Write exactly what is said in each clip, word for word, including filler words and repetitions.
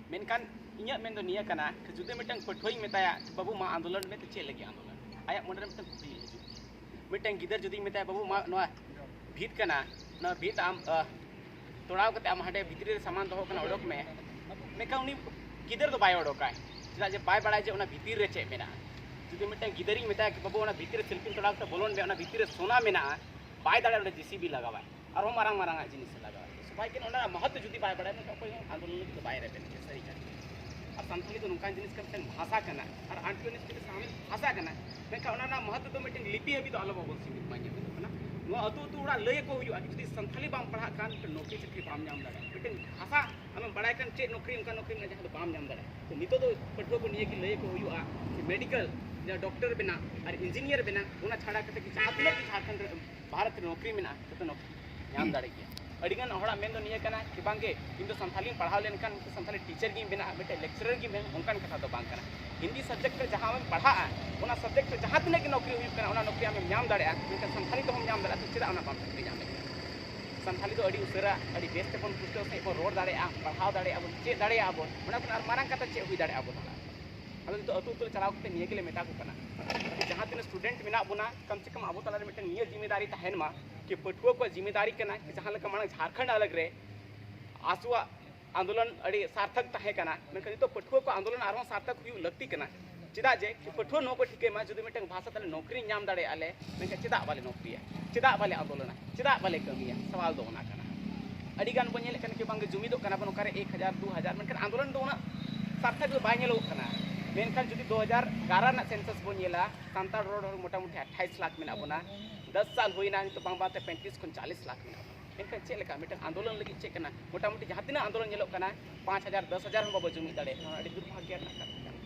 ᱢᱮᱱᱠᱷᱟᱱ ᱤᱧᱟᱹᱜ ᱢᱮᱱ ᱫᱚ ᱱᱤᱭᱟᱹ ᱠᱟᱱᱟ, ᱡᱩᱫᱤ ᱢᱤᱫᱴᱟᱝ ᱯᱟᱹᱴᱷᱩᱣᱟᱹᱧ ᱢᱮᱛᱟᱭᱟ, "ᱵᱟᱹᱵᱩ, ᱢᱟ ᱟᱱᱫᱳᱞᱚᱱ ᱢᱮ", ᱛᱚ ᱪᱮᱫ ᱞᱟᱹᱜᱤᱫ ᱟᱱᱫᱳᱞᱚᱱ? ᱟᱭᱟᱜ ᱢᱚᱱᱮ ᱨᱮ ᱢᱤᱫᱴᱟᱝ ᱠᱩᱠᱞᱤ ᱦᱤᱡᱩᱜ ᱜᱮᱭᱟ᱾ ᱢᱤᱫᱴᱟᱝ ᱜᱤᱫᱟᱹᱨ ᱡᱩᱫᱤᱧ ᱢᱮᱛᱟᱭᱟ, "ᱵᱟᱹᱵᱩ, ᱢᱟ ᱱᱚᱣᱟ ᱵᱷᱤᱛ ᱠᱟᱱᱟ, ᱱᱚᱣᱟ ᱵᱷᱤᱛ ᱟᱢ, ᱟᱦ, ᱛᱚᱲᱟᱣ ᱠᱟᱛᱮ ᱟᱢ ᱦᱟᱸᱰᱮ ᱵᱷᱤᱛᱨᱤ ᱨᱮ ᱥᱟᱢᱟᱱ ᱫᱚᱦᱚ ᱠᱟᱱᱟ, ᱚᱰᱚᱠ ᱢᱮ", ᱢᱮᱱᱠᱷᱟᱱ ᱩᱱᱤ ᱜᱤᱫᱟᱹᱨ ᱫᱚ ᱵᱟᱭ ᱚᱰᱚᱠᱟᱭ᱾ ᱪᱮᱫᱟᱜ ᱡᱮ ᱵᱟᱭ ᱵᱟᱲᱟᱭᱟ ᱡᱮ ᱚᱱᱟ ᱵᱷᱤᱛᱤᱨ ᱨᱮ ᱪᱮᱫ ᱢᱮᱱᱟᱜᱼᱟ᱾ ᱡᱩᱫᱤ ᱢᱤᱫᱴᱟᱝ ᱜᱤᱫᱟᱹᱨᱤᱧ ᱢᱮᱛᱟᱭᱟ ᱠᱤ, "ᱵᱟᱹᱵᱩ, ᱚᱱᱟ ᱵᱷᱤᱛᱤᱨ ᱨᱮ ᱥᱤᱞᱯᱤᱧ ᱛᱚᱲᱟᱣ ᱠᱟᱛᱮ ᱵᱚᱞᱚᱱ ᱢᱮ, ᱚᱱᱟ ᱵᱷᱤᱛᱤᱨ ᱨᱮ ᱥᱳᱱᱟ ᱢᱮᱱᱟᱜᱼᱟ", ᱵᱟᱭ ᱫᱟᱲᱮᱭᱟᱜᱼᱟ, ᱚᱸᱰᱮ ᱡᱮᱥᱤᱵᱤ ᱞᱟᱜᱟᱣᱟᱭ, ᱟᱨᱦᱚᱸ ᱢᱟᱨᱟᱝ ᱢᱟᱨᱟᱝ ᱟᱜ ᱡᱤᱱᱤᱥ ᱮ ᱞᱟᱜᱟᱣᱟ᱾ ᱥᱚᱵᱟᱭ ᱠᱤᱱ ᱚᱱᱟ ᱢᱚᱦᱚᱛ ᱡᱩᱫᱤ ᱵᱟᱭ ᱵᱟᱲᱟᱭᱟ, ᱢᱮᱱᱠᱷᱟᱱ ᱚᱠᱚᱭ ᱦᱚᱸ ᱟᱱᱫᱳᱞᱚᱱ ᱞᱟᱹᱜᱤᱫ ᱫᱚ ᱵᱟᱭ ᱨᱮᱵᱮᱱ ᱜᱮᱭᱟ, ᱥᱟᱹᱨᱤ ᱠᱟᱛᱷᱟ᱾ ᱟᱨ ᱥᱟᱱᱛᱟᱲᱤ ᱫᱚ ᱱᱚᱝᱠᱟᱱ ᱡᱤᱱᱤᱥ ᱠᱟᱱᱟ, ᱢᱤᱫᱴᱟᱝ ᱵᱷᱟᱥᱟ ᱠᱟᱱᱟ, ᱟᱨ ᱟᱱᱴᱤᱭᱳᱱᱤᱥ ᱢᱤᱫᱴᱟᱝ ᱥᱟᱶᱦᱮᱫ ᱵᱷᱟᱥᱟ ᱠᱟᱱᱟ, ᱢᱮᱱᱠᱷᱟᱱ ᱚᱱᱟ ᱨᱮᱱᱟᱜ ᱢᱚᱦᱚᱛ ᱫᱚ ᱢᱤᱫᱴᱟᱝ ᱞᱤᱯᱤ ᱦᱟᱹᱵᱤᱡ ᱫᱚ ᱟᱞᱚ ᱵᱟᱵᱚᱱ ᱥᱤᱢᱤᱛ ᱢᱟ, ᱤᱧᱟᱹᱜ ᱢᱮᱱ ᱫᱚ ᱠᱟᱱᱟ᱾ ᱱᱚᱣᱟ ᱟᱹᱛᱩ ᱟᱹᱛᱩ ᱚᱲᱟᱜ ᱞᱟᱹᱭ ᱟᱠᱚ ᱦᱩᱭᱩᱜᱼᱟ, ᱡᱩᱫᱤ ᱥᱟᱱᱛᱟᱲᱤ ᱵᱟᱢ ᱯᱟᱲᱦᱟᱜ ᱠᱷᱟᱱ, ᱢᱤᱫᱴᱟᱝ ᱱᱚᱠᱨᱤ ᱪᱟᱹᱠᱨᱤ ᱵᱟᱢ ᱧᱟᱢ ᱫᱟᱲᱮᱭᱟᱜᱼᱟ᱾ ᱢᱤᱫᱴᱟᱝ ᱵᱷᱟᱥᱟ ᱟᱢᱮᱢ ᱵᱟᱲᱟᱭ ᱠᱷᱟᱱ, ᱪᱮᱫ ᱱᱚᱠᱨᱤ, ᱚᱱᱠᱟ ᱱᱚᱠᱨᱤ ᱢᱮᱱᱟᱜᱼᱟ, ᱡᱟᱦᱟᱸ ᱫᱚ ᱵᱟᱢ ᱧᱟᱢ ᱫᱟᱲᱮᱭᱟᱜᱼᱟ᱾ ᱛᱚ ᱱᱤᱛᱚᱜ ᱫᱚ ᱯᱟᱹᱴᱷᱩᱣᱟᱹ ᱠᱚ ᱱᱤᱭᱟᱹ ᱜᱮ ᱞᱟᱹᱭ ᱟᱠᱚ ᱦᱩᱭᱩᱜᱼᱟ, ᱡᱮ ᱢᱮᱰᱤᱠᱮᱞ, ᱡᱟᱦᱟᱸ ᱰᱚᱠᱴᱚᱨ ᱵᱮᱱᱟᱜ ᱟᱨ ᱤᱧᱡᱤᱱᱤᱭᱟᱨ ᱵᱮᱱᱟᱜ, ᱚᱱᱟ ᱪᱷᱟᱲᱟ ᱠᱟᱛᱮ ᱜᱮ ᱡᱟᱦᱟᱸ ᱛᱤᱱᱟᱹᱜ ᱜᱮ ᱡᱷᱟᱲᱠᱷᱚᱸᱰ ᱨᱮ, ᱵᱷᱟᱨᱚᱛ ᱨᱮ ᱱᱚᱠᱨᱤ ᱢᱮᱱᱟᱜᱼᱟ, ᱡᱚᱛᱚ ᱱᱚᱠᱨᱤ ᱧᱟᱢ ᱫᱟᱲᱮ ᱜᱮᱭᱟ᱾ ᱟᱹᱰᱤᱜᱟᱱ ᱦᱚᱲᱟᱜ ᱢᱮᱱ ᱫᱚ ᱱᱤᱭᱟᱹ ᱠᱟᱱᱟ ᱠᱤ ᱵᱟᱝᱜᱮ, ᱤᱧ ᱫᱚ ᱥᱟᱱᱛᱟᱞᱤᱧ ᱯᱟᱲᱦᱟᱣ ᱞᱮᱱᱠᱷᱟᱱ ᱢᱤᱫᱴᱮᱱ ᱥᱟᱱᱛᱟᱞᱤ ᱴᱤᱪᱟᱨ ᱜᱤᱧ ᱵᱮᱱᱟᱜᱼᱟ, ᱢᱤᱫᱴᱮᱱ ᱞᱮᱠᱪᱟᱨᱟᱨ ᱜᱤᱧ ᱵᱮᱱᱟᱜᱼᱟ, ᱚᱱᱠᱟᱱ ᱠᱟᱛᱷᱟ ᱫᱚ ᱵᱟᱝ ᱠᱟᱱᱟ᱾ ᱦᱤᱱᱫᱤ ᱥᱟᱵᱡᱮᱠᱴ ᱨᱮ ᱡᱟᱦᱟᱸ ᱟᱢᱮᱢ ᱯᱟᱲᱦᱟᱜᱼᱟ, ᱚᱱᱟ ᱥᱟᱵᱡᱮᱠᱴ ᱨᱮ ᱡᱟᱦᱟᱸ ᱛᱤᱱᱟᱹᱜ ᱜᱮ ᱱᱚᱠᱨᱤ ᱦᱩᱭᱩᱜ ᱠᱟᱱᱟ, ᱚᱱᱟ ᱱᱚᱠᱨᱤ ᱟᱢᱮᱢ ᱧᱟᱢ ᱫᱟᱲᱮᱭᱟᱜᱼᱟ, ᱢᱮᱱᱠᱷᱟᱱ ᱥᱟᱱᱛᱟᱞᱤ ᱛᱮᱦᱚᱸᱢ ᱧᱟᱢ ᱫᱟᱲᱮᱭᱟᱜᱼᱟ᱾ ᱛᱚ ᱪᱮᱫᱟᱜ ᱚᱱᱟ ᱵᱟᱢ ᱪᱟᱹᱠᱨᱤ ᱧᱟᱢ ᱞᱮᱠᱷᱟᱱ? ᱥᱟᱱᱛᱟᱞᱤ ᱫᱚ ᱟᱹᱰᱤ ᱩᱥᱟᱹᱨᱟ, ᱟᱹᱰᱤ ᱵᱮᱥ ᱛᱮᱵᱚᱱ ᱯᱩᱥᱴᱟᱹᱣ ᱥᱟᱺᱦᱤᱡ ᱵᱚᱱ ᱨᱚᱲ ᱫᱟᱲᱮᱭᱟᱜᱼᱟ, ᱯᱟᱲᱦᱟᱣ ᱫᱟᱲᱮᱭᱟᱜᱼᱟ ᱵᱚᱱ, ᱪᱮᱫ ᱫᱟᱲᱮᱭᱟᱜᱼᱟ ᱵᱚᱱ᱾ ᱚᱱᱟ ᱠᱷᱚᱱ ᱟᱨ ᱢᱟᱨᱟᱝ ᱠᱟᱛᱷᱟ ᱪᱮᱫ ᱦᱩᱭ ᱫᱟᱲᱮᱭᱟᱜᱼᱟ ᱟᱵᱚ ᱛᱟᱞᱟ ᱨᱮ? ᱟᱫᱚ ᱱᱤᱛᱚᱜ ᱟᱹᱛᱩ ᱟᱹᱛᱩ ᱨᱮ ᱪᱟᱞᱟᱣ ᱠᱟᱛᱮ ᱱᱤᱭᱟᱹ ᱜᱮᱞᱮ ᱢᱮᱛᱟ ᱠᱚ ᱠᱟᱱᱟ, ᱡᱟᱦᱟᱸ ᱛᱤᱱᱟᱹᱜ ᱥᱴᱩᱰᱮᱱᱴ ᱢᱮᱱᱟᱜ ᱵᱚᱱᱟ, ᱠᱚᱢ ᱥᱮ ᱠᱚᱢ ᱟᱵᱚ ᱛᱟᱞᱟ ᱨᱮ ᱢᱤᱫᱴᱮᱱ ᱱᱤᱭᱟᱹ ᱡᱤᱢᱢᱮᱫᱟᱨᱤ ᱛᱟᱦᱮᱱ ᱢᱟ ᱠᱤ ᱯᱟᱹᱴᱷᱩᱣᱟᱹ ᱠᱚᱣᱟᱜ ᱡᱤᱢᱢᱮᱫᱟᱨᱤ ᱠᱟᱱᱟ ᱠᱤ ᱡᱟᱦᱟᱸ ᱞᱮᱠᱟ ᱢᱟᱲᱟᱝ ᱡᱷᱟᱲᱠᱷᱚᱸᱰ ᱟᱞᱟᱜᱽ ᱨᱮ ᱟᱥᱩᱣᱟᱜ ᱟᱱᱫᱳᱞᱚᱱ ᱟᱹᱰᱤ ᱥᱟᱨᱛᱷᱚᱠ ᱛᱟᱦᱮᱸ ᱠᱟᱱᱟ, ᱢᱮᱱᱠᱷᱟᱱ ᱱᱤᱛᱚᱜ ᱯᱟᱹᱴᱷᱩᱣᱟᱹ ᱠᱚ ᱟᱱᱫᱳᱞᱚᱱ ᱟᱨᱦᱚᱸ ᱥᱟᱨᱛᱷᱚᱠ ᱦᱩᱭᱩᱜ ᱞᱟᱹᱠᱛᱤ ᱠᱟᱱᱟ᱾ ᱪᱮᱫᱟᱜ ᱡᱮ ᱯᱟᱹᱴᱷᱩᱣᱟᱹ ᱱᱚᱣᱟ ᱠᱚ ᱴᱷᱤᱠᱟᱹᱭ ᱢᱟ, ᱡᱩᱫᱤ ᱢᱤᱫᱴᱟᱝ ᱵᱷᱟᱥᱟ ᱛᱟᱞᱮ ᱱᱚᱠᱨᱤ ᱧᱟᱢ ᱫᱟᱲᱮᱭᱟᱜᱼᱟ ᱞᱮ, ᱢᱮᱱᱠᱷᱟᱱ ᱪᱮᱫᱟᱜ ᱵᱟᱞᱮ ᱱᱚᱠᱨᱤᱭᱟ? ᱪᱮᱫᱟᱜ ᱵᱟᱞᱮ ᱟᱱᱫᱳᱞᱚᱱᱟ? ᱪᱮᱫᱟᱜ ᱵᱟᱞᱮ ᱠᱟᱹᱢᱤᱭᱟ? ᱥᱟᱣᱟᱞ ᱫᱚ ᱚᱱᱟ ᱠᱟᱱᱟ᱾ ᱟᱹᱰᱤ ᱜᱟᱱ ᱵᱚᱱ ᱧᱮᱞᱮᱫ ᱠᱟᱱᱟ ᱠᱤ ᱵᱟᱝᱜᱮ ᱡᱩᱢᱤᱫᱚᱜ ᱠᱟᱱᱟ ᱵᱚᱱ ᱚᱠᱟᱨᱮ ᱮᱠ ᱦᱟᱡᱟᱨ, ᱫᱩ ᱦᱟᱡᱟᱨ, ᱢᱮᱱᱠᱷᱟᱱ ᱟᱱᱫᱳᱞᱚᱱ ᱫᱚ ᱩᱱᱟᱹᱜ ᱥᱟᱨᱛᱷᱚᱠ ᱫᱚ ᱵᱟᱭ ᱧᱮᱞᱚᱜ ᱠᱟᱱᱟ᱾ ᱢᱮᱱᱠᱷᱟᱱ ᱡᱩᱫᱤ ᱫᱩ ᱦᱟᱡᱟᱨ ᱮᱜᱟᱨᱚ ᱨᱮᱱᱟᱜ ᱥᱮᱱᱥᱟᱥ ᱵᱚᱱ ᱧᱮᱞᱟ, ᱥᱟᱱᱛᱟᱲ ᱨᱚᱲ ᱦᱚᱲ ᱢᱚᱴᱟᱢᱩᱴᱤ ᱟᱴᱷᱟᱤᱥ ᱞᱟᱠᱷ ᱢᱮᱱᱟᱜ ᱵᱚᱱᱟ᱾ ᱫᱚᱥ ᱥᱟᱞ ᱦᱩᱭᱱᱟ, ᱱᱤᱛᱚᱜ ᱵᱟᱝ ᱵᱟᱝᱛᱮ ᱯᱮᱸᱭᱛᱨᱤᱥ ᱠᱷᱚᱱ ᱪᱟᱞᱤᱥ ᱞᱟᱠᱷ ᱢᱮᱱᱟᱜ ᱵᱚᱱᱟ᱾ ᱢᱮᱱᱠᱷᱟᱱ ᱪᱮᱫ ᱞᱮᱠᱟ ᱢᱤᱫᱴᱟᱝ ᱟᱱᱫᱳᱞᱚᱱ ᱞᱟᱹᱜᱤᱫ ᱪᱮᱫ ᱠᱟᱱᱟ? ᱢᱚᱴᱟᱢᱩᱴᱤ ᱡᱟᱦᱟᱸ ᱛᱤᱱᱟᱹᱜ ᱟᱱᱫᱳᱞᱚᱱ ᱧᱮᱞᱚᱜ ᱠᱟᱱᱟ, ᱯᱟᱸᱪ ᱦᱟᱡᱟᱨ, ᱫᱚᱥ ᱦᱟᱡᱟᱨ ᱦᱚᱸ ᱵᱟᱵᱚ ᱡᱩᱢᱤᱫ ᱫᱟᱲᱮᱭᱟᱜ ᱠᱟᱱᱟ᱾ ᱟᱹᱰᱤ ᱫᱩᱨᱵᱷᱟᱜᱽᱭᱚ ᱨᱮᱱᱟᱜ ᱠᱟᱛᱷᱟ ᱠᱟᱱᱟ᱾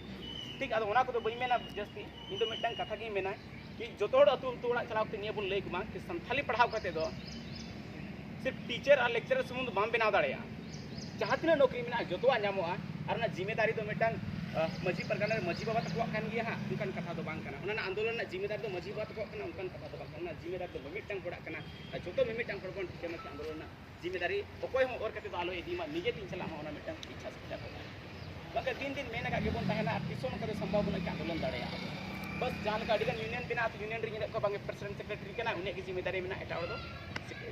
ᱴᱷᱤᱠ, ᱟᱫᱚ ᱚᱱᱟ ᱠᱚᱫᱚ ᱵᱟᱹᱧ ᱢᱮᱱᱟ ᱡᱟᱹᱥᱛᱤ᱾ ᱤᱧ ᱫᱚ ᱢᱤᱫᱴᱟᱝ ᱠᱟᱛᱷᱟ ᱜᱤᱧ ᱢᱮᱱᱟ ᱠᱤ ᱡᱚᱛᱚ ᱦᱚᱲ ᱟᱹᱛᱩ ᱟᱹᱛᱩ ᱚᱲᱟᱜ ᱪᱟᱞᱟᱣ ᱠᱟᱛᱮ ᱱᱤᱭᱟᱹ ᱵᱚᱱ ᱞᱟᱹᱭ ᱟᱠᱚ ᱢᱟ ᱠᱤ ᱥᱟᱱᱛᱷᱟᱞᱤ ᱯᱟᱲᱦᱟᱣ ᱠᱟᱛᱮ ᱫᱚ ᱥᱤᱨᱯ ᱴᱤᱪᱟᱨ ᱟᱨ ᱞᱮᱠᱪᱟᱨᱟᱨ ᱥᱩᱢᱩᱝ ᱫᱚ ᱵᱟᱢ ᱵᱮᱱᱟᱣ ᱫᱟᱲᱮᱭᱟᱜᱼᱟ᱾ ᱡᱟᱦᱟᱸ ᱛᱤᱱᱟᱹᱜ ᱱᱚᱠᱨᱤ ᱢᱮᱱᱟᱜᱼᱟ, ᱡᱚᱛᱚᱣᱟᱜ ᱧᱟᱢᱚᱜᱼᱟ᱾ ᱟᱨ ᱚᱱᱟ ᱡᱤᱢᱢᱮᱫᱟᱨᱤ ᱫᱚ ᱢᱤᱫᱴᱟᱝ, ᱟᱦ, ᱢᱟᱹᱡᱷᱤ ᱯᱟᱨᱜᱟᱱᱟ ᱨᱮ ᱢᱟᱹᱡᱷᱤ ᱵᱟᱵᱟ ᱛᱟᱠᱚᱣᱟᱜ ᱠᱟᱱ ᱜᱮᱭᱟ ᱦᱟᱸᱜ, ᱚᱱᱠᱟᱱ ᱠᱟᱛᱷᱟ ᱫᱚ ᱵᱟᱝ ᱠᱟᱱᱟ᱾ ᱚᱱᱟ ᱨᱮᱱᱟᱜ ᱟᱱᱫᱳᱞᱚᱱ ᱨᱮᱱᱟᱜ ᱡᱤᱢᱢᱮᱫᱟᱨ ᱫᱚ ᱢᱟᱹᱡᱷᱤ ᱵᱟᱵᱟ ᱛᱟᱠᱚᱣᱟᱜ ᱠᱟᱱᱟ, ᱚᱱᱠᱟᱱ ᱠᱟᱛᱷᱟ ᱫᱚ ᱵᱟᱝ ᱠᱟᱱᱟ᱾ ᱚᱱᱟ ᱡᱤᱢᱢᱮᱫᱟᱨ ᱫᱚ ᱢᱤᱢᱤᱫᱴᱟᱝ ᱦᱚᱲᱟᱜ ᱠᱟᱱᱟ᱾ ᱟᱨ ᱡᱚᱛᱚ ᱢᱤᱢᱤᱫᱴᱟᱝ ᱦᱚᱲ ᱵᱚᱱ ᱴᱷᱤᱠᱟᱹ ᱢᱟ ᱠᱤ ᱟᱱᱫᱳᱞᱚᱱ ᱨᱮᱱᱟᱜ ᱡᱤᱢᱢᱮᱫᱟᱨᱤ ᱚᱠᱚᱭ ᱦᱚᱸ ᱚᱨ ᱠᱟᱛᱮ ᱫᱚ ᱟᱞᱚᱭ ᱤᱫᱤ ᱢᱟ, ᱱᱤᱡᱮ ᱛᱮᱧ ᱪᱟᱞᱟᱜ ᱢᱟ, ᱚᱱᱟ ᱢᱤᱫᱴᱟᱝ ᱤᱪᱪᱷᱟ ᱥᱚᱠᱛᱤ ᱟᱠᱚ ᱠᱟᱱᱟ᱾ ᱵᱟᱝᱠᱷᱟᱱ ᱫᱤᱱ ᱫᱤᱱ ᱢᱮᱱ ᱟᱠᱟᱫ ᱜᱮᱵᱚᱱ ᱛᱟᱦᱮᱱᱟ ᱟᱨ ᱛᱤᱥ ᱦᱚᱸ ᱱᱚᱝᱠᱟ ᱫᱚ ᱥᱚᱢᱵᱷᱚᱵ ᱵᱟᱹᱱᱩᱜᱼᱟ ᱠᱤ ᱟᱱᱫᱳᱞᱚᱱ ᱫᱟᱲᱮᱭᱟᱜᱼᱟ᱾ ᱵᱟᱥ ᱡᱟᱦᱟᱸ ᱞᱮᱠᱟ ᱟᱹᱰᱤᱜᱟᱱ ᱤᱭᱩᱱᱤᱭᱚᱱ ᱵᱮᱱᱟᱜᱼᱟ, ᱤᱭᱩᱱᱤᱭᱚᱱ ᱨᱮ ᱧᱮᱞᱮᱫ ᱠᱚᱣᱟ ᱵᱟᱝ ᱯᱨᱮᱥᱤᱰᱮᱱᱴ ᱥᱮᱠᱨᱮᱴᱟᱨᱤ ᱠᱟᱱᱟ, ᱩᱱᱤᱭᱟᱜ ᱜᱮ ᱡᱤᱢᱢᱮᱫᱟᱨᱤ ᱢᱮᱱᱟᱜᱼᱟ, ᱮᱴᱟᱜ ᱦᱚᱲ ᱫᱚ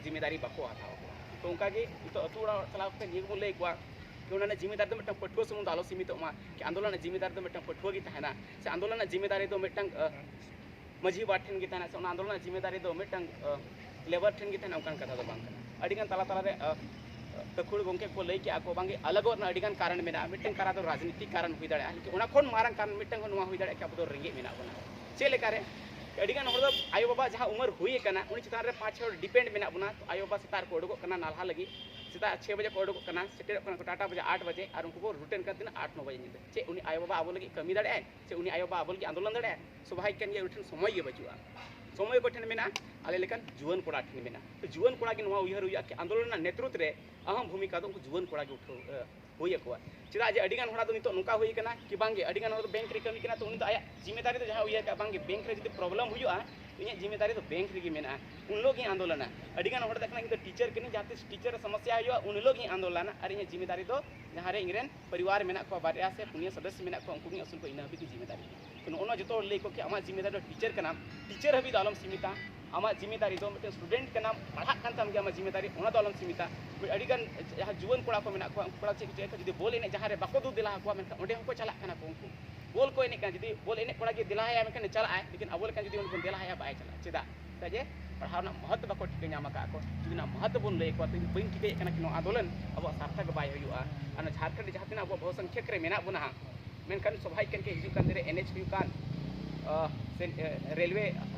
ᱡᱤᱢᱢᱮᱫᱟᱨᱤ ᱵᱟᱠᱚ ᱦᱟᱛᱟᱣ ᱠᱚᱣᱟ᱾ ᱛᱚ ᱚᱱᱠᱟ ᱜᱮ ᱱᱤᱛᱚᱜ ᱟᱹᱛᱩ ᱚᱲᱟᱜ ᱪᱟᱞᱟᱣ ᱠᱟᱛᱮ ᱱᱤᱭᱟᱹ ᱜᱮᱵᱚᱱ ᱞᱟᱹᱭ ᱠᱚᱣᱟ ᱡᱮ ᱚᱱᱟ ᱨᱮᱱᱟᱜ ᱡᱤᱢᱢᱮᱫᱟᱨᱤ ᱫᱚ ᱢᱤᱫᱴᱟᱝ ᱯᱟᱹᱴᱷᱩᱣᱟᱹ ᱥᱩᱢᱩᱝ ᱫᱚ ᱟᱞᱚ ᱥᱤᱢᱤᱛᱚᱜ ᱢᱟ, ᱠᱤ ᱟᱱᱫᱳᱞᱚᱱ ᱨᱮᱱᱟᱜ ᱡᱤᱢᱢᱮᱫᱟᱨᱤ ᱫᱚ ᱢᱤᱫᱴᱟᱝ ᱯᱟᱹᱴᱷᱩᱣᱟᱹ ᱜᱮ ᱛᱟᱦᱮᱱᱟ, ᱥᱮ ᱟᱱᱫᱳᱞᱚᱱ ᱨᱮᱱᱟᱜ ᱡᱤᱢᱢᱮᱫᱟᱨᱤ ᱫᱚ ᱢᱤᱫᱴᱟᱝ ᱟᱹ, ᱢᱟᱹᱡᱷᱤ ᱵᱟᱵᱟ ᱴᱷᱮᱱ ᱜᱮ ᱛᱟᱦᱮᱱᱟ, ᱥᱮ ᱚᱱᱟ ᱟᱱᱫᱳᱞᱚᱱ ᱨᱮᱱᱟᱜ ᱡᱤᱢᱢᱮᱫᱟᱨᱤ ᱫᱚ ᱢᱤᱫᱴᱟᱝ ᱟᱹ, ᱞᱮᱵᱟᱨ ᱴᱷᱮᱱ ᱜᱮ ᱛᱟᱦᱮᱱᱟ, ᱚᱱᱠᱟᱱ ᱠᱟᱛᱷᱟ ᱫᱚ ᱵᱟᱝ ᱠᱟᱱᱟ᱾ ᱟᱹᱰᱤᱜᱟᱱ ᱛᱟᱞᱟ ᱛᱟᱞᱟᱨᱮ ᱟᱹ, ᱜᱟᱹᱠᱷᱩᱲ ᱜᱚᱢᱠᱮ ᱠᱚ ᱞᱟᱹᱭ ᱠᱮᱜᱼᱟ ᱠᱚ ᱵᱟᱝᱜᱮ ᱟᱞᱟᱜᱚᱜ ᱨᱮᱱᱟᱜ ᱟᱹᱰᱤᱜᱟᱱ ᱠᱟᱨᱚᱱ ᱢᱮᱱᱟᱜᱼᱟ᱾ ᱢᱤᱫᱴᱟᱝ ᱠᱟᱨᱚᱱ ᱫᱚ ᱨᱟᱡᱽᱱᱤᱛᱤᱠ ᱠᱟᱨᱚᱱ ᱦᱩᱭ ᱫᱟᱲᱮᱭᱟᱜᱼᱟ, ᱞᱮᱠᱤᱱ ᱚᱱᱟ ᱠᱷᱚᱱ ᱢᱟᱨᱟᱝ ᱠᱟᱨᱚᱱ ᱢᱤᱫᱴᱟᱝ ᱦᱚᱸ ᱱᱚᱣᱟ ᱦᱩᱭ ᱫᱟᱲᱮᱭᱟᱜᱼᱟ ᱠᱤ ᱟᱵᱚ ᱫᱚ ᱨᱮᱸᱜᱮᱡ ᱢᱮᱱᱟᱜ ᱵᱚᱱᱟ᱾ ᱪᱮᱫ ᱞᱮᱠᱟᱨᱮ ᱟᱹᱰᱤᱜᱟᱱ ᱦᱚᱲ ᱫᱚ ᱟᱭᱳᱼᱵᱟᱵᱟ ᱡᱟᱦᱟᱸ ᱩᱢᱮᱨ ᱦᱩᱭ ᱟᱠᱟᱱᱟ ᱩᱱᱤ ᱪᱮᱛᱟᱱ ᱨᱮ ᱯᱟᱸᱪ ᱪᱷᱚᱭ ᱦᱚᱲ ᱰᱤᱯᱮᱱᱰ ᱢᱮᱱᱟᱜ ᱵᱚᱱᱟ᱾ ᱛᱚ ᱟᱭᱳᱼᱵᱟᱵᱟ ᱥᱮᱛᱟᱜ ᱨᱮᱠᱚ ᱩᱰᱩᱠᱚᱜ ᱠᱟᱱᱟ ᱱᱟᱞᱦᱟ ᱞᱟᱹᱜᱤᱫ, ᱥᱮᱛᱟᱜ ᱪᱷᱚᱭ ᱵᱟᱡᱮ ᱠᱚ ᱩᱰᱩᱠᱚᱜ ᱠᱟᱱᱟ, ᱥᱮᱴᱮᱨᱚᱜ ᱠᱟᱱᱟ ᱠᱚ ᱴᱟᱴᱟ ᱵᱟᱡᱮ ᱟᱴ ᱵᱟᱡᱮ, ᱟᱨ ᱩᱱᱠᱩ ᱠᱚ ᱨᱩᱴᱮᱱ ᱠᱟᱱ ᱛᱤᱱᱟᱹᱜ ᱟᱴ ᱱᱚ ᱵᱟᱡᱮ ᱧᱤᱫᱟᱹ᱾ ᱪᱮᱫ ᱩᱱᱤ ᱟᱭᱳᱼᱵᱟᱵᱟ ᱟᱵᱚ ᱞᱟᱹᱜᱤᱫ ᱠᱟᱹᱢᱤ ᱫᱟᱲᱮᱭᱟᱜᱼᱟᱭ? ᱥᱮ ᱩᱱᱤ ᱟᱭᱳᱼᱵᱟᱵᱟ ᱟᱵᱚ ᱞᱟᱹᱜᱤᱫ ᱟᱱᱫᱳᱞᱚᱱ ᱫᱟᱲᱮᱭᱟᱜᱼᱟᱭ? ᱥᱚᱵᱷᱟ ᱦᱮᱡ ᱠᱟᱱ ᱜᱮᱭᱟ, ᱩᱱᱤ ᱴᱷᱮᱱ ᱥᱚᱢᱚᱭ ᱜᱮ ᱵᱟᱹᱪᱩᱜᱼᱟ᱾ ᱥᱚᱢᱚᱭ ᱚᱠᱚᱭ ᱴᱷᱮᱱ ᱢᱮᱱᱟᱜᱼᱟ? ᱟᱞᱮ ᱞᱮᱠᱟᱱ ᱡᱩᱣᱟᱹᱱ ᱠᱚᱲᱟ ᱴᱷᱮᱱ ᱢᱮᱱᱟᱜᱼᱟ᱾ ᱛᱚ ᱡᱩᱣᱟᱹᱱ ᱠᱚᱲᱟ ᱜᱮ ᱱᱚᱣᱟ ᱩᱭᱦᱟᱹᱨ ᱦᱩᱭᱩᱜᱼᱟ ᱠᱤ ᱟᱱᱫᱳᱞᱚᱱ ᱨᱮᱱᱟᱜ ᱱᱮᱛᱨᱩᱛ ᱨᱮ ᱟᱦᱚᱢ ᱵᱷᱩᱢᱤᱠᱟ ᱫᱚ ᱩᱱᱠᱩ ᱡᱩᱣᱟᱹᱱ ᱠᱚᱲᱟ ᱜᱮ ᱩᱴᱷᱟᱹᱣ ᱮ, ᱦᱩᱭ ᱟᱠᱚᱣᱟ᱾ ᱪᱮᱫᱟᱜ ᱡᱮ ᱟᱹᱰᱤᱜᱟᱱ ᱦᱚᱲᱟᱜ ᱫᱚ ᱱᱤᱛᱚᱜ ᱱᱚᱝᱠᱟ ᱦᱩᱭ ᱠᱟᱱᱟ ᱠᱤ ᱵᱟᱝᱜᱮ ᱟᱹᱰᱤᱜᱟᱱ ᱦᱚᱲ ᱫᱚ ᱵᱮᱝᱠ ᱨᱮ ᱠᱟᱹᱢᱤ ᱠᱟᱱᱟ, ᱛᱚ ᱩᱱᱤ ᱫᱚ ᱟᱭᱟᱜ ᱡᱤᱢᱢᱮᱫᱟᱨᱤ ᱫᱚ ᱡᱟᱦᱟᱸ ᱩᱭᱦᱟᱹᱨ ᱠᱟᱜᱼᱟ ᱵᱟᱝᱜᱮ ᱵᱮᱝᱠ ᱨᱮ ᱡᱩᱫᱤ ᱯᱨᱚᱵᱞᱮᱢ ᱦᱩᱭᱩᱜᱼᱟ ᱤᱧᱟᱹᱜ ᱡᱤᱢᱢᱮᱫᱟᱨᱤ ᱫᱚ ᱵᱮᱝᱠ ᱨᱮᱜᱮ ᱢᱮᱱᱟᱜᱼᱟ, ᱩᱱ ᱦᱤᱞᱳᱜ ᱜᱮᱧ ᱟᱱᱫᱳᱞᱚᱱᱟ᱾ ᱟᱹᱰᱤᱜᱟᱱ ᱦᱚᱲ ᱫᱚ ᱠᱟᱱᱟ ᱤᱧ ᱫᱚ ᱴᱤᱪᱟᱨ ᱠᱟᱹᱱᱟᱹᱧ, ᱡᱟᱦᱟᱸ ᱛᱤᱥ ᱴᱤᱪᱟᱨ ᱨᱮ ᱥᱚᱢᱚᱥᱥᱟ ᱦᱩᱭᱩᱜᱼᱟ ᱩᱱ ᱦᱤᱞᱳᱜ ᱜᱮᱧ ᱟᱱᱫᱳᱞᱚᱱᱟ, ᱟᱨ ᱤᱧᱟᱹᱜ ᱡᱤᱢᱢᱮᱫᱟᱨᱤ ᱫᱚ ᱡᱟᱦᱟᱸ ᱨᱮ ᱤᱧᱨᱮᱱ ᱯᱚᱨᱤᱵᱟᱨ ᱢᱮᱱᱟᱜ ᱠᱚᱣᱟ, ᱵᱟᱨᱭᱟ ᱥᱮ ᱯᱩᱱᱭᱟᱹ ᱥᱚᱫᱚᱥᱥᱚ ᱢᱮᱱᱟᱜ ᱠᱚᱣᱟ, ᱩᱱᱠᱩ ᱜᱮ ᱟᱹᱥᱩᱞ ᱠᱚᱣᱟ, ᱤᱱᱟᱹ ᱦᱟᱹᱵᱤᱡ ᱜᱮ ᱡᱤᱢᱢᱮᱫᱟᱨᱤ᱾ ᱛᱚ ᱱᱚᱜᱼᱚ ᱱᱚᱣᱟ ᱡᱚᱛᱚ ᱦᱚᱲ ᱞᱟᱹᱭ ᱠᱚ ᱠᱤ ᱟᱢᱟᱜ ᱡᱤᱢᱢᱮᱫᱟᱨᱤ ᱫᱚ ᱴᱤᱪᱟᱨ ᱠᱟᱱᱟᱢ, ᱴᱤᱪᱟᱨ ᱦᱟᱹᱵᱤᱡ ᱫᱚ ᱟᱞᱚᱢ ᱥᱤᱢᱤᱛᱟ᱾ ᱟᱢᱟᱜ ᱡᱤᱢᱢᱮᱫᱟᱨᱤ ᱫᱚ ᱢᱤᱫᱴᱮᱱ ᱥᱴᱩᱰᱮᱱᱴ ᱠᱟᱱᱟᱢ, ᱯᱟᱲᱦᱟᱜ ᱠᱟᱱ ᱛᱟᱢ ᱜᱮᱭᱟ, ᱟᱢᱟᱜ ᱡᱤᱢᱢᱮᱫᱟᱨᱤ ᱚᱱᱟ ᱫᱚ ᱟᱞᱚᱢ ᱥᱤᱢᱤᱛᱟ᱾ ᱟᱹᱰᱤᱜᱟᱱ ᱡᱟᱦᱟᱸ ᱡᱩᱣᱟᱹᱱ ᱠᱚᱲᱟ ᱠᱚ ᱢᱮᱱᱟᱜ ᱠᱚᱣᱟ, ᱩᱱᱠᱩ ᱠᱚᱲᱟ ᱪᱮᱫ ᱠᱚ ᱪᱤᱠᱟᱹᱭᱟ, ᱡᱩᱫᱤ ᱵᱚᱞ ᱮᱱᱮᱡ ᱡᱟᱦᱟᱸ ᱨᱮ ᱵᱟᱠᱚ ᱫᱩ ᱫᱮᱞᱟ ᱟᱠᱚᱣᱟ, ᱢᱮᱱᱠᱷᱟᱱ ᱚᱸᱰᱮ ᱦᱚᱸᱠᱚ ᱪᱟᱞᱟᱜ ᱠᱟᱱᱟ ᱠᱚ᱾ ᱩᱱᱠᱩ ᱵᱚᱞ ᱠᱚ ᱮᱱᱮᱡ ᱠᱟᱱᱟ, ᱡᱩᱫᱤ ᱵᱚᱞ ᱮᱱᱮᱡ ᱠᱚᱲᱟ ᱜᱮ ᱫᱮᱞᱟᱭᱟ, ᱢᱮᱱᱠᱷᱟᱱ ᱪᱟᱞᱟᱜ ᱟᱭ, ᱞᱮᱠᱤᱱ ᱟᱵᱚ ᱞᱮᱠᱟᱱ ᱡᱩᱫᱤ ᱩᱱᱤ ᱵᱚᱱ ᱫᱮᱞᱟᱭᱟ, ᱵᱟᱭ ᱪᱟᱞᱟᱜᱼᱟ᱾ ᱪᱮᱫᱟᱜ? ᱪᱮᱫᱟᱜ ᱡᱮ ᱯᱟᱲᱦᱟᱣ ᱨᱮᱱᱟᱜ ᱢᱚᱦᱚᱛ ᱵᱟᱠᱚ ᱴᱷᱤᱠᱟᱹ ᱧᱟᱢ ᱟᱠᱟᱫ ᱠᱚ᱾ ᱡᱩᱫᱤ ᱚᱱᱟ ᱢᱚᱦᱚᱛ ᱵᱚᱱ ᱞᱟᱹᱭ ᱟᱠᱚᱣᱟ, ᱛᱚ ᱤᱧ ᱵᱟᱹᱧ ᱴᱷᱤᱠᱟᱹᱭᱮᱫ ᱠᱟᱱᱟ ᱠᱤ ᱱᱚᱣᱟ ᱟᱱᱫᱳᱞᱚᱱ ᱟᱵᱚᱣᱟᱜ ᱥᱟᱨᱛᱷᱚᱠ ᱵᱟᱭ ᱦᱩᱭᱩᱜᱼᱟ᱾ ᱟᱨ ᱱᱚᱣᱟ ᱡᱷᱟᱲᱠᱷᱚᱸᱰ ᱨᱮ ᱡᱟᱦᱟᱸ ᱛᱤᱱᱟᱹᱜ ᱟᱵᱚᱣᱟᱜ ᱵᱚᱦᱩ ᱥᱚᱝᱠᱷᱭᱚᱠ ᱨᱮ ᱢᱮᱱᱟᱜ ᱵᱚᱱᱟ ᱦᱟᱸᱜ, ᱢᱮᱱᱠᱷᱟᱱ ᱥᱚᱵᱷᱟ ᱦᱮᱡ ᱠᱟᱱ ᱠᱤ ᱦᱤᱡᱩᱜ ᱠᱟᱱ ᱫᱤᱱ ᱨᱮ ᱮᱱ ᱮᱪ ᱦᱩᱭᱩᱜ ᱠᱟᱱ, ᱟᱸ, ᱥᱮ, ᱟᱸ, ᱨᱮᱞᱣᱮ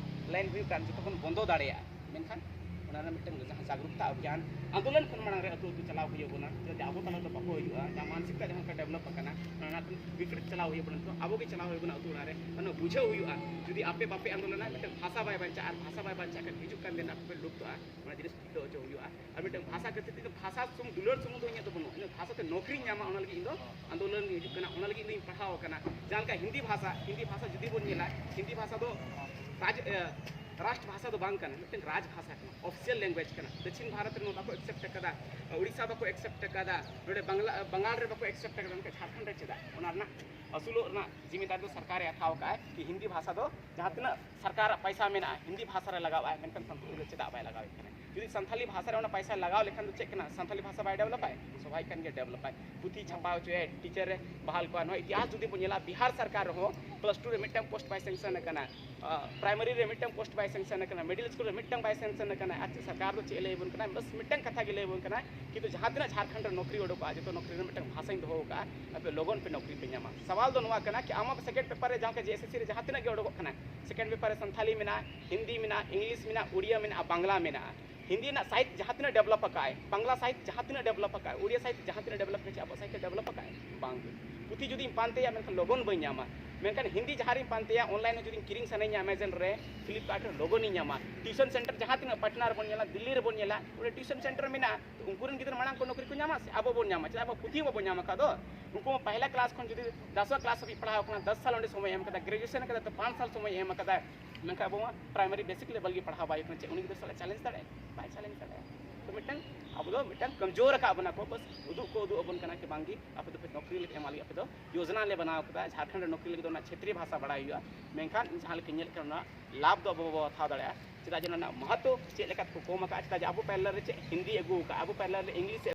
ᱞᱟᱭᱤᱱ ᱦᱩᱭᱩᱜ ᱠᱟᱱ, ᱡᱚᱛᱚ ᱵᱚᱱ ᱵᱚᱱᱫᱚ ᱫᱟᱲᱮᱭᱟᱜᱼᱟ᱾ ᱢᱮᱱᱠᱷᱟᱱ ᱚᱱᱟ ᱨᱮᱱᱟᱜ ᱢᱤᱫᱴᱟᱝ ᱡᱟᱦᱟᱸ ᱡᱟᱜᱽᱨᱩᱠᱛᱟ ᱚᱵᱷᱤᱭᱟᱱ ᱟᱱᱫᱳᱞᱚᱱ ᱠᱷᱚᱱ ᱢᱟᱲᱟᱝ ᱨᱮ ᱟᱹᱛᱩ ᱟᱹᱛᱩ ᱪᱟᱞᱟᱣ ᱦᱩᱭ ᱟᱵᱚᱱᱟ, ᱪᱮᱫᱟᱜ ᱡᱮ ᱟᱵᱚ ᱛᱟᱞᱟ ᱨᱮᱫᱚ ᱵᱟᱠᱚ ᱦᱤᱡᱩᱜᱼᱟ᱾ ᱡᱟᱦᱟᱸ ᱢᱟᱱᱥᱤᱠᱛᱟ ᱡᱟᱦᱟᱸ ᱞᱮᱠᱟ ᱰᱮᱵᱷᱞᱚᱯ ᱟᱠᱟᱱᱟ, ᱚᱱᱟ ᱨᱮᱱᱟᱜ ᱵᱤᱯᱨᱤᱛ ᱪᱟᱞᱟᱣ ᱦᱩᱭ ᱟᱵᱚᱱᱟ᱾ ᱱᱤᱛᱚᱜ ᱟᱵᱚ ᱜᱮ ᱪᱟᱞᱟᱣ ᱦᱩᱭ ᱟᱵᱚᱱᱟ ᱟᱹᱛᱩ ᱚᱲᱟᱜ ᱨᱮ, ᱚᱱᱟ ᱵᱩᱡᱷᱟᱹᱣ ᱦᱩᱭᱩᱜᱼᱟ᱾ ᱡᱩᱫᱤ ᱟᱯᱮ ᱵᱟᱯᱮ ᱟᱱᱫᱳᱞᱚᱱᱟ, ᱢᱤᱫᱴᱟᱝ ᱵᱷᱟᱥᱟ ᱵᱟᱭ ᱵᱟᱧᱪᱟᱜᱼᱟ, ᱟᱨ ᱵᱷᱟᱥᱟ ᱵᱟᱭ ᱵᱟᱧᱪᱟᱜ ᱠᱷᱟᱱ ᱦᱤᱡᱩᱜ ᱠᱟᱱ ᱫᱤᱱ ᱟᱯᱮ ᱯᱮ ᱞᱩᱯᱛᱚᱜᱼᱟ, ᱚᱱᱟ ᱡᱤᱱᱤᱥ ᱴᱷᱤᱠᱟᱹ ᱦᱚᱪᱚ ᱦᱩᱭᱩᱜᱼᱟ᱾ ᱟᱨ ᱢᱤᱫᱴᱟᱝ ᱵᱷᱟᱥᱟ ᱠᱷᱟᱹᱛᱤᱨ ᱛᱮ ᱤᱧ ᱫᱚ ᱵᱷᱟᱥᱟ ᱥᱩᱢᱩᱝ ᱫᱩᱞᱟᱹᱲ ᱥᱩᱢᱩᱝ ᱫᱚ ᱤᱧᱟᱹᱜ ᱫᱚ ᱵᱟᱹᱱᱩᱜᱼᱟ, ᱤᱧ ᱫᱚ ᱵᱷᱟᱥᱟ ᱛᱮ ᱱᱚᱠᱨᱤᱧ ᱧᱟᱢᱟ, ᱚᱱᱟ ᱞᱟᱹᱜᱤᱫ ᱤᱧ ᱫᱚ ᱟᱱᱫᱳᱞᱚᱱ ᱨᱤᱧ ᱦᱤᱡᱩᱜ ᱠᱟᱱᱟ, ᱚᱱᱟ ᱞᱟᱹᱜᱤᱫ ᱤᱧ ᱫᱚᱧ ᱯᱟᱲᱦᱟᱣ ᱟᱠᱟᱱᱟ᱾ ᱡᱟᱦᱟᱸ ᱞᱮᱠᱟ ᱦᱤᱱᱫᱤ ᱵᱷᱟᱥᱟ, ᱦᱤᱱᱫᱤ ᱵᱷᱟᱥᱟ ᱡᱩᱫᱤ ᱵᱚᱱ ᱧᱮᱞᱟ, ᱦᱤᱱᱫᱤ ᱵᱷᱟᱥᱟ ᱫᱚ ᱨᱟᱡᱽ, ᱮ, ᱨᱟᱥᱴᱨ ᱵᱷᱟᱥᱟ ᱫᱚ ᱵᱟᱝ ᱠᱟᱱᱟ, ᱢᱤᱫᱴᱮᱱ ᱨᱟᱡᱽ ᱵᱷᱟᱥᱟ ᱠᱟᱱᱟ, ᱚᱯᱷᱤᱥᱤᱭᱟᱞ ᱞᱮᱝᱜᱩᱭᱮᱡᱽ ᱠᱟᱱᱟ᱾ ᱫᱚᱠᱠᱷᱤᱱ ᱵᱷᱟᱨᱚᱛ ᱨᱮ ᱱᱚᱣᱟ ᱵᱟᱠᱚ ᱮᱠᱥᱮᱯᱴ ᱟᱠᱟᱫᱟ, ᱩᱲᱤᱥᱥᱟ ᱵᱟᱠᱚ ᱮᱠᱥᱮᱯᱴ ᱟᱠᱟᱫᱟ, ᱱᱚᱰᱮ ᱵᱟᱝᱞᱟ, ᱵᱟᱝᱜᱟᱞ ᱨᱮ ᱵᱟᱠᱚ ᱮᱠᱥᱮᱯᱴ ᱟᱠᱟᱫᱟ, ᱢᱮᱱᱠᱷᱟᱱ ᱡᱷᱟᱲᱠᱷᱚᱸᱰ ᱨᱮ ᱪᱮᱫᱟᱜ? ᱚᱱᱟ ᱨᱮᱱᱟᱜ ᱟᱹᱥᱩᱞᱚᱜ ᱨᱮᱱᱟᱜ ᱡᱤᱢᱤᱫᱟᱨ ᱫᱚ ᱥᱚᱨᱠᱟᱨᱮ ᱦᱟᱛᱟᱣ ᱟᱠᱟᱫᱼᱟ ᱠᱤ ᱦᱤᱱᱫᱤ ᱵᱷᱟᱥᱟ ᱫᱚ ᱡᱟᱦᱟᱸ ᱛᱤᱱᱟᱹᱜ ᱥᱚᱨᱠᱟᱨᱟᱜ ᱯᱟᱭᱥᱟ ᱢᱮᱱᱟᱜᱼᱟ, ᱦᱤᱱᱫᱤ ᱵᱷᱟᱥᱟ ᱨᱮ ᱞᱟᱜᱟᱣᱟᱭ, ᱢᱮᱱᱠᱷᱟᱱ ᱥᱟᱱᱛᱟᱲᱤ ᱫᱚ ᱪᱮᱫᱟᱜ ᱵᱟᱭ ᱞᱟᱜᱟᱣᱮᱫ ᱠᱟᱱᱟ? ᱡᱩᱫᱤ ᱥᱟᱱᱛᱟᱲᱤ ᱵᱷᱟᱥᱟ ᱨᱮ ᱚᱱᱟ ᱯᱟᱭᱥᱟ ᱞᱟᱜᱟᱣ ᱞᱮᱠᱷᱟᱱ ᱫᱚ ᱪᱮᱫ ᱠᱟᱱᱟ? ᱥᱟᱱᱛᱟᱲᱤ ᱵᱷᱟᱥᱟ ᱵᱟᱭ ᱰᱮᱵᱷᱞᱚᱯᱟᱭ? ᱥᱚᱵᱟᱭ ᱠᱟᱱ ᱜᱮ ᱰᱮᱵᱷᱞᱚᱯᱟᱭ᱾ ᱯᱩᱛᱷᱤ ᱪᱷᱟᱯᱟᱣ ᱦᱚᱪᱚᱭᱟᱭ, ᱴᱤᱪᱟᱨ ᱨᱮ ᱵᱟᱦᱟᱞ ᱠᱚᱣᱟ᱾ ᱱᱚᱣᱟ ᱤᱛᱤᱦᱟᱥ ᱡᱩᱫᱤ ᱵᱚᱱ ᱧᱮᱞᱟ, ᱵᱤᱦᱟᱨ ᱥᱚᱨᱠᱟᱨ ᱨᱮᱦᱚᱸ ᱯᱞᱟᱥ ᱴᱩ ᱨᱮ ᱢᱤᱫᱴᱟᱝ ᱯᱳᱥᱴ ᱵᱟᱭ ᱥᱮᱝᱥᱚᱱ ᱟᱠᱟᱱᱟ, ᱯᱨᱟᱭᱢᱟᱨᱤ ᱨᱮ ᱢᱤᱫᱴᱟᱝ ᱯᱳᱥᱴ ᱵᱟᱭ ᱥᱮᱝᱥᱚᱱ ᱟᱠᱟᱱᱟ, ᱢᱤᱰᱤᱞ ᱥᱠᱩᱞ ᱨᱮ ᱢᱤᱫᱴᱟᱝ ᱵᱟᱭ ᱥᱮᱝᱥᱚᱱ ᱟᱠᱟᱱᱟ᱾ ᱟᱨ ᱪᱮᱫ ᱥᱚᱨᱠᱟᱨ ᱫᱚ ᱪᱮᱫ ᱮ ᱞᱟᱹᱭ ᱟᱵᱚᱱ ᱠᱟᱱᱟ? ᱵᱟᱥ ᱢᱤᱫᱴᱟᱝ ᱠᱟᱛᱷᱟ ᱜᱮ ᱞᱟᱹᱭ ᱟᱵᱚᱱ ᱠᱟᱱᱟ, ᱠᱤᱱᱛᱩ ᱡᱟᱦᱟᱸ ᱛᱤᱱᱟᱹᱜ ᱡᱷᱟᱲᱠᱷᱚᱸᱰ ᱨᱮ ᱱᱚᱠᱨᱤ ᱩᱰᱩᱠᱚᱜᱼᱟ, ᱡᱚᱛᱚ ᱱᱚᱠᱨᱤ ᱨᱮ ᱢᱤᱫᱴᱟᱝ ᱵᱷᱟᱥᱟᱧ ᱫᱚᱦᱚ ᱟᱠᱟᱫᱼᱟ, ᱟᱯᱮ ᱞᱚᱜᱚᱱ ᱯᱮ ᱱᱚᱠᱨᱤ ᱯᱮ ᱧᱟᱢᱟ᱾ ᱥᱟᱣᱟᱞ ᱫᱚ ᱱᱚᱣᱟ ᱠᱟᱱᱟ ᱠᱤ ᱟᱢᱟᱜ ᱥᱮᱠᱮᱱᱰ ᱯᱮᱯᱟᱨ ᱨᱮ ᱡᱟᱦᱟᱸ ᱡᱮ ᱮᱥ ᱮᱥ ᱥᱤ ᱨᱮ ᱡᱟᱦᱟᱸ ᱛᱤᱱᱟᱹᱜ ᱜᱮ ᱩᱰᱩᱠᱚᱜ ᱠᱟᱱᱟ, ᱥᱮᱠᱮᱱᱰ ᱯᱮᱯᱟᱨ ᱨᱮ ᱥᱟᱱᱛᱷᱟᱞᱤ ᱢᱮᱱᱟᱜᱼᱟ, ᱦᱤᱱᱫᱤ ᱢᱮᱱᱟᱜᱼᱟ, ᱤᱝᱞᱤᱥ ᱢᱮᱱᱟᱜᱼᱟ, ᱩᱲᱤᱭᱟ ᱢᱮᱱᱟᱜᱼᱟ, ᱵᱟᱝᱞᱟ ᱢᱮᱱᱟᱜᱼᱟ, ᱦᱤᱱᱫᱤ ᱨᱮᱱᱟᱜ ᱥᱟᱦᱤᱛ ᱡᱟᱦᱟᱸ ᱛᱤᱱᱟᱹᱜ ᱰᱮᱵᱷᱞᱚᱯ ᱟᱠᱟᱫᱼᱟᱭ, ᱵᱟᱝᱞᱟ ᱥᱟᱦᱤᱛ ᱡᱟᱦᱟᱸ ᱛᱤᱱᱟᱹᱜ ᱰᱮᱵᱷᱞᱚᱯ ᱟᱠᱟᱫᱼᱟᱭ, ᱩᱲᱤᱭᱟ ᱥᱟᱦᱤᱛ ᱡᱟᱦᱟᱸ ᱛᱤᱱᱟᱹᱜ ᱰᱮᱵᱷᱞᱚᱯ ᱟᱠᱟᱫᱼᱟᱭ, ᱪᱮᱫ ᱟᱵᱚᱣᱟᱜ ᱥᱟᱦᱤᱛ ᱰᱮᱵᱷᱞᱚᱯ ᱟᱠᱟᱫᱼᱟᱭ? ᱵᱟᱝ ᱜᱮ᱾ ᱯᱩᱛᱷᱤ ᱡᱩᱫᱤᱧ ᱯᱟᱱᱛᱮᱭᱟ, ᱢᱮᱱᱠᱷᱟᱱ ᱞᱚᱜᱚᱱ ᱵᱟᱹᱧ ᱧᱟᱢᱟ᱾ ᱢᱮᱱᱠᱷᱟᱱ ᱦᱤᱱᱫᱤ ᱡᱟᱦᱟᱸ ᱨᱤᱧ ᱯᱟᱱᱛᱮᱭᱟ, ᱚᱱᱞᱟᱭᱤᱱ ᱨᱮ ᱡᱩᱫᱤᱧ ᱠᱤᱨᱤᱧ ᱥᱟᱱᱟᱧᱟ, ᱟᱢᱟᱡᱚᱱ ᱨᱮ, ᱯᱷᱤᱞᱤᱯᱠᱟᱨᱴ ᱨᱮ, ᱞᱚᱜᱚᱱᱤᱧ ᱧᱟᱢᱟ᱾ ᱴᱤᱭᱩᱥᱚᱱ ᱥᱮᱱᱴᱟᱨ ᱡᱟᱦᱟᱸ ᱛᱤᱱᱟᱹᱜ ᱯᱟᱴᱱᱟ ᱨᱮᱵᱚᱱ ᱧᱮᱞᱟ, ᱫᱤᱞᱞᱤ ᱨᱮᱵᱚᱱ ᱧᱮᱞᱟ, ᱚᱸᱰᱮ ᱴᱤᱭᱩᱥᱚᱱ ᱥᱮᱱᱴᱟᱨ ᱢᱮᱱᱟᱜᱼᱟ᱾ ᱛᱚ ᱩᱱᱠᱩ ᱨᱮᱱ ᱜᱤᱫᱽᱨᱟᱹ ᱢᱟᱲᱟᱝ ᱠᱚ ᱱᱚᱠᱨᱤ ᱠᱚ ᱧᱟᱢᱟ ᱥᱮ ᱟᱵᱚ ᱵᱚᱱ ᱧᱟᱢᱟ? ᱪᱮᱫᱟᱜ ᱟᱵᱚ ᱯᱩᱛᱷᱤ ᱦᱚᱸ ᱵᱟᱵᱚᱱ ᱧᱟᱢ ᱟᱠᱟᱫ ᱫᱚ? ᱩᱱᱠᱩ ᱢᱟ ᱯᱟᱦᱞᱟ ᱠᱞᱟᱥ ᱠᱷᱚᱱ ᱡᱩᱫᱤ ᱫᱚᱥᱣᱟ ᱠᱞᱟᱥ ᱦᱟᱹᱵᱤᱡ ᱯᱟᱲᱦᱟᱣ ᱠᱟᱱᱟ, ᱫᱚᱥ ᱥᱟᱞ ᱚᱸᱰᱮ ᱥᱚᱢᱚᱭ ᱮᱢ ᱠᱟᱫᱟ, ᱜᱨᱮᱡᱩᱭᱮᱥᱚᱱ ᱠᱟᱫᱟ ᱛᱚ ᱯᱟᱸᱪ ᱥᱟᱞ ᱥᱚᱢᱚᱭ ᱮᱢ ᱠᱟᱫᱟ, ᱢᱮᱱᱠᱷᱟᱱ ᱟᱵᱚ ᱢᱟ ᱯᱨᱟᱭᱢᱟᱨᱤ ᱵᱮᱥᱤᱠ ᱞᱮᱵᱮᱞ ᱜᱮ ᱯᱟᱲᱦᱟᱣ ᱵᱟᱭ ᱦᱩᱭᱩᱜ ᱠᱟᱱᱟ᱾ ᱪᱮᱫ ᱩᱱᱤ ᱜᱤᱫᱽᱨᱟᱹ ᱥᱟᱞᱟᱜ ᱪᱮᱞᱮᱧᱡᱽ ᱫᱟᱲᱮᱭᱟᱜᱼᱟ? ᱵᱟᱭ ᱪᱮᱞᱮᱧᱡᱽ ᱫᱟᱲᱮᱭᱟᱜᱼᱟ᱾ ᱛᱚ ᱢᱤᱫᱴᱟᱝ ᱟᱵᱚ ᱫᱚ ᱢᱤᱫᱴᱟᱝ ᱠᱚᱢᱡᱳᱨ ᱟᱠᱟᱫ ᱵᱚᱱᱟ ᱠᱚ, ᱵᱟᱥ ᱩᱫᱩᱜ ᱠᱚ ᱩᱫᱩᱜ ᱟᱵᱚᱱ ᱠᱟᱱᱟ ᱠᱤ ᱵᱟᱝ ᱜᱮ ᱟᱯᱮ ᱫᱚᱯᱮ ᱱᱚᱠᱨᱤ ᱞᱟᱹᱜᱤᱫ ᱮᱢᱟ ᱞᱟᱹᱜᱤᱫ ᱟᱯᱮ ᱫᱚ ᱭᱳᱡᱽᱱᱟ ᱞᱮ ᱵᱮᱱᱟᱣ ᱠᱟᱫᱟ, ᱡᱷᱟᱲᱠᱷᱚᱸᱰ ᱨᱮ ᱱᱚᱠᱨᱤ ᱞᱟᱹᱜᱤᱫ ᱫᱚ ᱚᱱᱟ ᱪᱷᱮᱛᱨᱤ ᱵᱷᱟᱥᱟ ᱵᱟᱲᱟᱭ ᱦᱩᱭᱩᱜᱼᱟ, ᱢᱮᱱᱠᱷᱟᱱ ᱤᱧ ᱡᱟᱦᱟᱸ ᱞᱮᱠᱟᱧ ᱧᱮᱞᱮᱫ ᱠᱟᱱᱟ ᱚᱱᱟ ᱞᱟᱵᱷ ᱫᱚ ᱟᱵᱚ ᱵᱟᱵᱚ ᱦᱟᱛᱟᱣ ᱫᱟᱲᱮᱭᱟᱜᱼᱟ᱾ ᱪᱮᱫᱟᱜ ᱡᱮ ᱚᱱᱟ ᱨᱮᱱᱟᱜ ᱢᱟᱦᱟᱛᱛᱚ ᱪᱮᱫ ᱞᱮᱠᱟ ᱛᱮᱠᱚ ᱠᱚᱢ ᱟᱠᱟᱫᱼᱟ? ᱪᱮᱫᱟᱜ ᱡᱮ ᱟᱵᱚ ᱯᱟᱨᱞᱟᱨ ᱨᱮ ᱪᱮᱫ ᱦᱤᱱᱫᱤ ᱟᱹᱜᱩ ᱟᱠᱟᱫᱼᱟ, ᱟᱵᱚ ᱯᱟᱨᱞᱟᱨ ᱨᱮ ᱤᱝᱞᱤᱥ ᱮ